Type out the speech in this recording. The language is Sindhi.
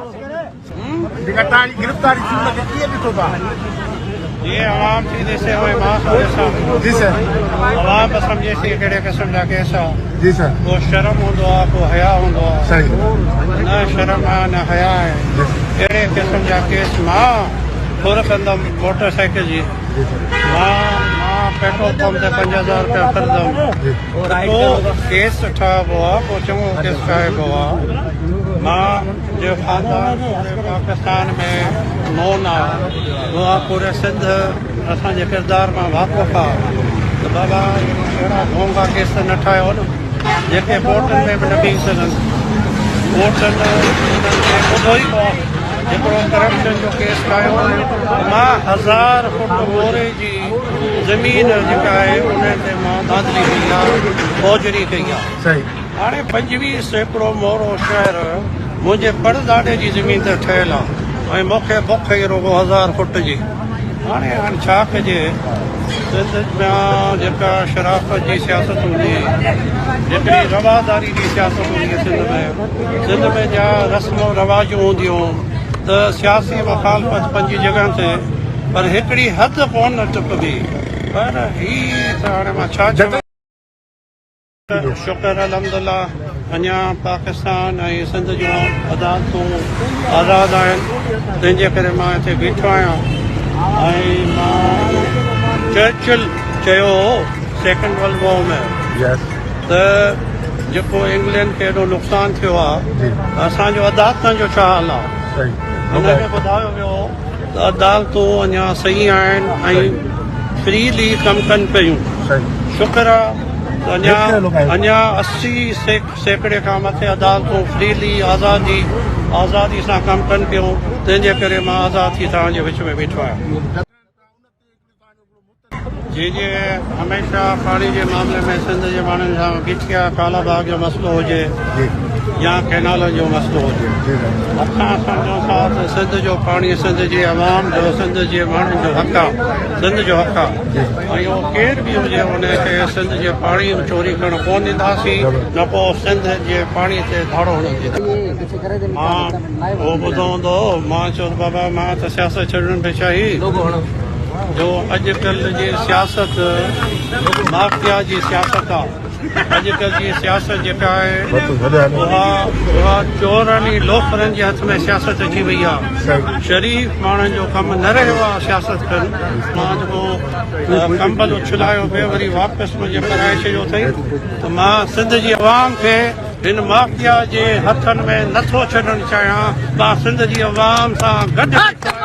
جيڪا توهان جي گرفتاري ٿي ان کي ڪيئن ڏٺو ٿا؟ جيئن عوام ٿي ڏسي اونئين مان ٿو ڏسان. جي سر. عوام به سمجهي ٿي ڪهڙي قسم جا ڪيس آ. جي سر. ڪو شرم هوندو آ ڪو حياء هوندو آ. صحيح. نه شرم آ نه حياء آهي. جي سر. اهڙي قسم جا ڪيس مان ڦر ڪندم موٽر سائيڪل جي. جي سر. مان مان پيٽرول پمپ تي 5000 رپيا ڦرندم. جي. ڪو ڪيس ٺاهبو آ ڪو چڱو ڪيس ٺاهبو آ. مان جو خاندان پوري پاڪستان ۾ نون آ اها پوري سنڌ اسان جي ڪردار مان واقف آ ته بابا اهڙا ڍونگا ڪيس نه ٺاهيو نه جيڪي ڪورٽن ۾ به نه بيهي سگهن. ڪورٽن انهن کي ٻڌو ئي ڪونه. هڪڙو ڪرپشن جو ڪيس ٺاهيو ته مان هزار فوٽ موري جي زمين جيڪا آهي ان تي مان ڌانڌلي ڪئي آ، فوجري ڪئي آ. هاڻي 25% مورو شهر منهنجي پڙ ڏاڏي جي زمين تي ٺهيل آ ۽ مون کي بک ئي رڳو هزار فوٽ جي. هاڻي هاڻي ڇا ڪجي؟ سنڌ ۾ جيڪا شرافت جي سياست هوندي هئي، جيڪڙي رواداري جي سياست هوندي هئي سنڌ ۾، سنڌ ۾ جا رسم و رواجون هونديون ته سياسي مخالفت پنهنجي جڳهه تي پر هڪڙي حد ڪونه ٽپبي. پر هي ته هاڻي مان ڇا چوان. شڪر الحمدالله اڃا پاڪستان ۽ سنڌ جون عدالتون آزاد آهن تنهن جي ڪري مان هتي بيٺو آهيان ۽ مان چرچل چيو هو سيڪنڊ ورلڊ وار ۾ ته جيڪو انگلينڊ کي ايڏو نقصان ٿيو آهي اسان جو عدالتن جو ڇا حال آهي هن کي ٻڌايو ويو هو ته عدالتون اڃا صحيح آهن ۽ فريلي ڪم ڪن پيون شڪر آ ته اڃا اڃا 80% کان مٿي عدالتون فريلي آزادي آزادي سان ڪم ڪن پيون تنهن جي ڪري مان آزاد ٿي توهان جي وچ ۾ بيٺو آهيان. جي جي هميشه پاڻي جي معاملي ۾ سنڌ جي ماڻهن سان بيٺي آ ڪالا باغ جو مسئلو هجي يا ڪينالن جو مسئلو هجي اسان سمجهون ٿا ته سنڌ جو پاڻي سنڌ جي عوام جو سنڌ جي ماڻهن جو حق آ سنڌ جو حق آ ۽ اهو ڪير به هجي ان کي سنڌ جي پاڻي چوري ڪرڻ ڪون ڏينداسين نه ڪو سنڌ جي پاڻي تي ڌاڙو هڻڻ ڏينداسين مان اهو ٻڌو هوندو مان چيو ته بابا مان ته سياست ڇڏڻ پئي چاهي جو اڄ ڪلهه جي سياست مافيا جي سياست آ اڄ ڪلهه جي سياست جيڪا آهي اها اها چورن ۽ لوفرن جي هٿ ۾ سياست اچي وئي آ شريف ماڻهن جو ڪم نه رهيو آ سياست ڪن مان جيڪو ڪمبل اڇلايو پئي وري واپس منهنجي پرائي ڇڏيو اٿئي ته مان سنڌ جي عوام کي هن مافيا جي هٿن ۾ نٿو ڇڏڻ چاهيان مان سنڌ جي عوام سان گڏ بيٺو آهيان.